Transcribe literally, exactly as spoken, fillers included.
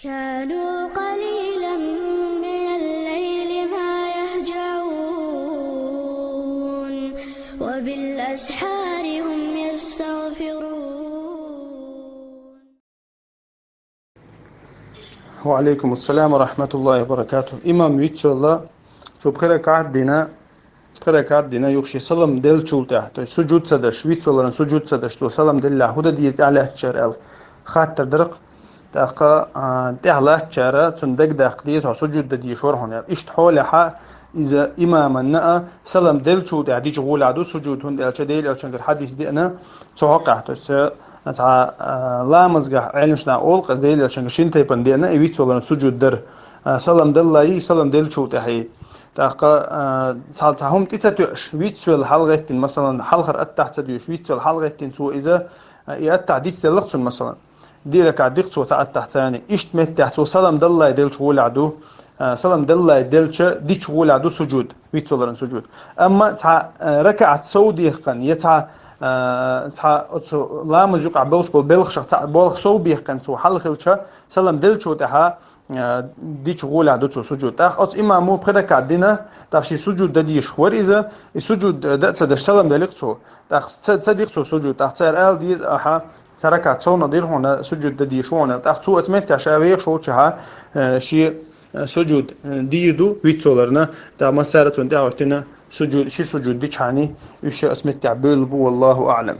كانوا قليلا من الليل ما يهجعون، وبالأسحار هم يستغفرون. وعليكم السلام ورحمة الله وبركاته. Имам вицвелла, цо пхи ракаӀат дина, пхи ракаӀат дина юха ший салам делчул тӀехьа, то есть сужуд ца деш, вицвелларан сужуд ца деш, цо салам деллехь хӀу де деза тӀехьа лаьттачара аьлла хаттар дара-кх. ТӀаккха а, тӀехьа лаьттачара цунна дагадаккха деза, хьо сужуд де дезаш вар хьуна аьлла. Иштта хьолехьа иза имаманна а салам делчул тӀехьа дича гӀолехь ду сужуд, хӀунда аьлча Даьла Элчангара хьадис деана, цу хьокъехь, то есть, цхьа, а, ламазгахь Ӏелмаш наха олу-кх иза, Даьла Элчангара шина тайпана деана, и вицвелларан сужуд дар, а, салам даллалц, салам делчул тӀехьа. ТӀаккха, а, цхьа, цхьа хӀума тӀе ца тоьуш, вицвелла хьалагӀеттина, масалан, хьалхара аттахь ца доьшуш, вицвелла хьалагӀеттина цо иза, а, и аттахь дицделла-кх цунна, масалан. Ди ракаӀат ди-кх цо цхьа аттахь царна. Иштта меттехь цо салам даллалц делча гӀолехь ду, а, салам даллалц делча дича гӀолехь ду сужуд, вицвелларан сужуд. Амма цхьа, а, ракаӀат сов дехкан, я цхьа, а, цхьа оцу ламаз юкъахь болуш болу белхашах цхьа болх сов бехкан цо хьалахилча, салам делчул тӀехьа, а, дича гӀолехь ду цо сужуд. ТӀаккха оцу имамо пхи ракаӀат дина, тӀаккха ший сужуд дан дезаш вара иза, и сужуд дан а ца деш салам делира-кх цо. ТӀаккха ца, ца ди-кх цо сужуд, тӀаккха цара ала деза, аха, цхьа ракаӀат совнаха дира хьуна, сужуд дан дезаш ву хьуна. ТӀаккха цо оцу меттехь ша вехаш волчохь, э, шен, э, сужуд, э, дийр ду вицвелларна, тӀаккха массара а цунна тӀаьхьахӀоьттина сужуд, ши сужуд дичхьана, уьш оцу меттехь бевлла бу, والله أعلم.